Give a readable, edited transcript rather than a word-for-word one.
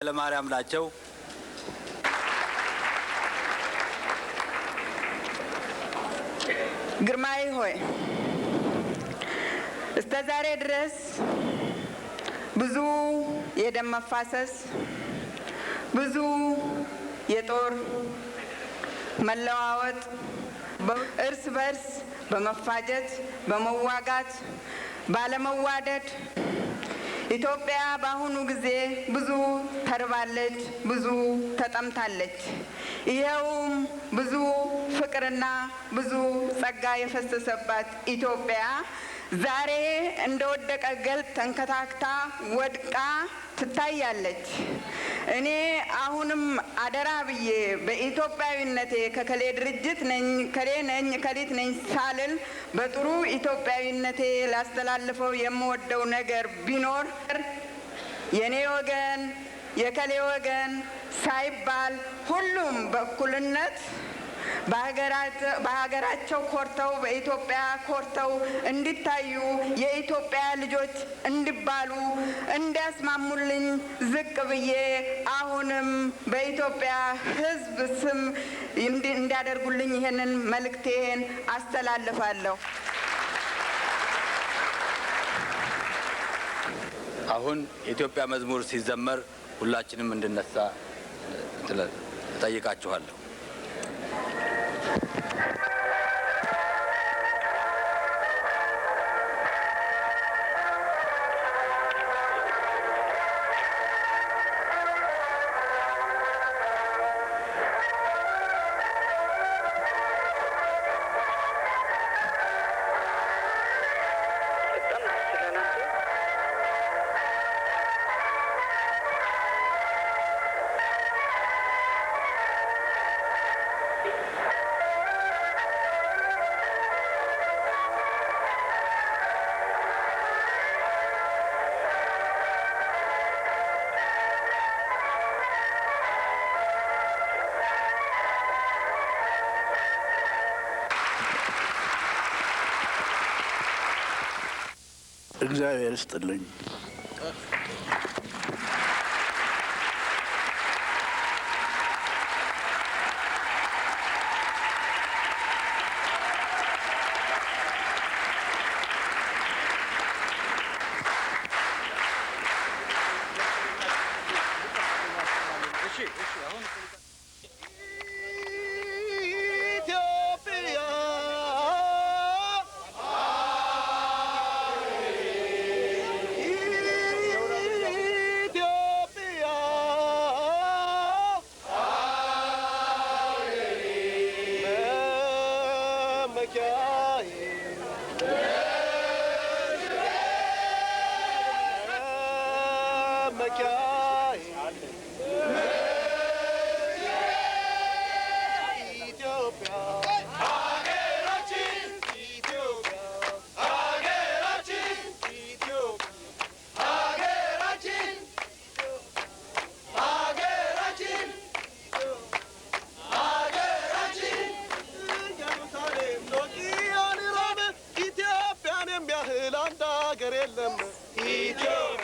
ኃይለማርያም ናቸው። ግርማዊ ሆይ፣ እስከ ዛሬ ድረስ ብዙ የደም መፋሰስ፣ ብዙ የጦር መለዋወጥ፣ እርስ በርስ በመፋጀት፣ በመዋጋት፣ ባለመዋደድ ኢትዮጵያ በአሁኑ ጊዜ ብዙ ተርባለች፣ ብዙ ተጠምታለች። ይኸውም ብዙ ፍቅርና ብዙ ጸጋ የፈሰሰባት ኢትዮጵያ ዛሬ እንደወደቀ ገልጥ ተንከታክታ ወድቃ ትታያለች። እኔ አሁንም አደራ ብዬ በኢትዮጵያዊነቴ ከከሌ ድርጅት ነኝ፣ ከሌ ነኝ፣ ከሊት ነኝ ሳልል በጥሩ ኢትዮጵያዊነቴ ላስተላልፈው የምወደው ነገር ቢኖር የኔ ወገን የከሌ ወገን ሳይባል ሁሉም በእኩልነት በሀገራቸው ኮርተው፣ በኢትዮጵያ ኮርተው እንዲታዩ፣ የኢትዮጵያ ልጆች እንዲባሉ እንዲያስማሙልኝ ዝቅ ብዬ አሁንም በኢትዮጵያ ሕዝብ ስም እንዲያደርጉልኝ ይሄንን መልእክቴን አስተላልፋለሁ። አሁን የኢትዮጵያ መዝሙር ሲዘመር ሁላችንም እንድነሳ እጠይቃችኋለሁ። በጣም ደስ ይላል። አንተ እግዚአብሔር ይስጥልኝ። ኢትዮጵያ ኢትዮጵያ መመኪያዬ መመኪያዬ ኢትዮጵያ ሀገራችን ኢትዮጵያ ሀገራችን ኢትዮጵያ ሀገራችን ሀገራችን ሀገራችን ኢየሩሳሌም ሎጊያን ሮም ኢትዮጵያን የሚያህል አንድ ሀገር የለም። ኢትዮጵያ